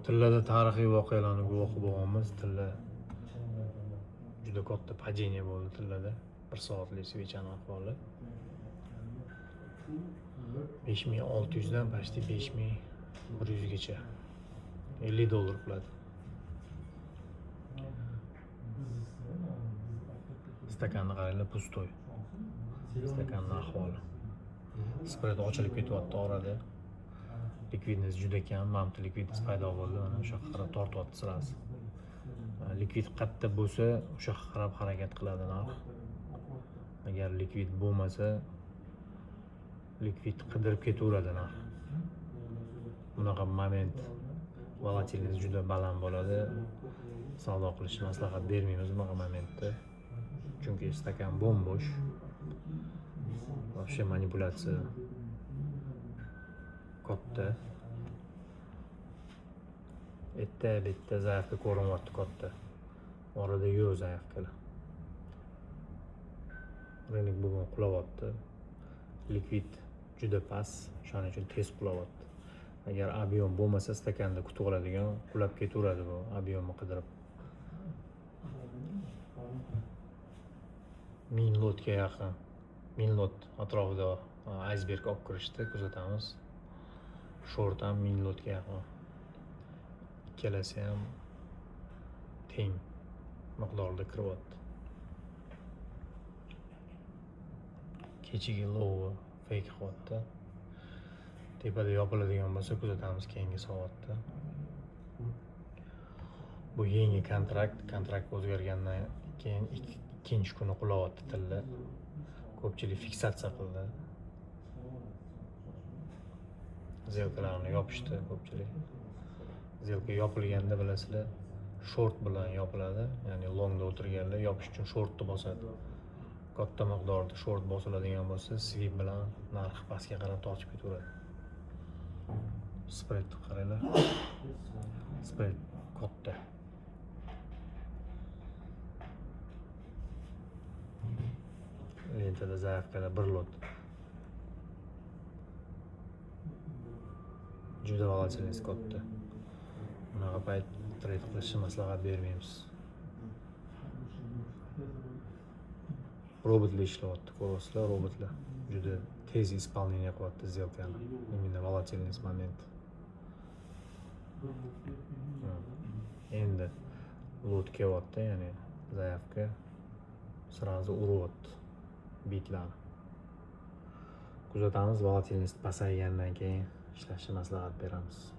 Tillada tarixiy voqealarni guvohi bo'lganmiz. Tilla juda katta падение bo'ldi tillada. 1 soatlik свеча ni ahvoli. 5600 dan почти 5100 gacha 50 dollar quladi. Stakanni qaranglar, пустой. Stakanni ahvoli. Spread ochilib ketyapti orada. Likvidность juda kam, mana likvidность paydo bo'ldi, mana o'sha yoqqa qarab tortyapti sirasi. Likvid qayerda bo'lsa, o'sha yoqqa qarab harakat qiladi narx. Agar likvid bo'lmasa, likvid qidirib ketaveradi narx. Bunaqa moment volatilность juda baland bo'ladi. Savdo qilishni maslahat bermaymiz bunaqa momentda. Chunki stakan bo'm-bo'sh. Вообще manipulyatsiya katta. Erta bitta заявка ko'rinyapti katta. Orada yo'q заявка lar. Рынок bugun qulayapti. Likvid juda past, shuning uchun tez qulayapti. Agar объем bo'lmasa, stakanda kutib oladigan, qulab ketaveradi bu объем ni qidirib. 1000 lotga yaqin, 1000 lot atrofida aysberg olib kirishdi, kuzatamiz. Short ham 1000 lotga yaqin. Ikkalasi ham teng miqdorda kiryapti. Kechagi low fake qilyapti. Tepada yopiladigan bo'lsa kuzatamiz keyingi soatda. Bu yangi kontrakt, kontrakt o'zgargandan keyin ikkinchi kuni qulayapti tilla. Ko'pchilik fiksatsiya qildi. Сделка larni yopishdi ko'pchilik. Сделка yopilganda bilasizlar, short bilan yopiladi, ya'ni longda o'tirganlar yopish uchun shortni bosadi. Katta miqdorda short bosiladigan bo'lsa, sweep bilan narx pastga qarab tortib ketaveradi. Spreadni qaranglar. Spread katta. Lentada заявка lar 1 lot. Juda volatilность katta. Bunaqa payt trade qilishni maslahat bermaymiz. Robotlar ishlayapti, ko'ryapsizlar, robotlar juda tez исполнение qilyapti сделка ni. Именно volatilность moment. Endi lot kelyapti, ya'ni заявка сразу uryapti bitlarni. Kuzatamiz, volatilность pasaygandan keyin ishlashni maslahat beramiz.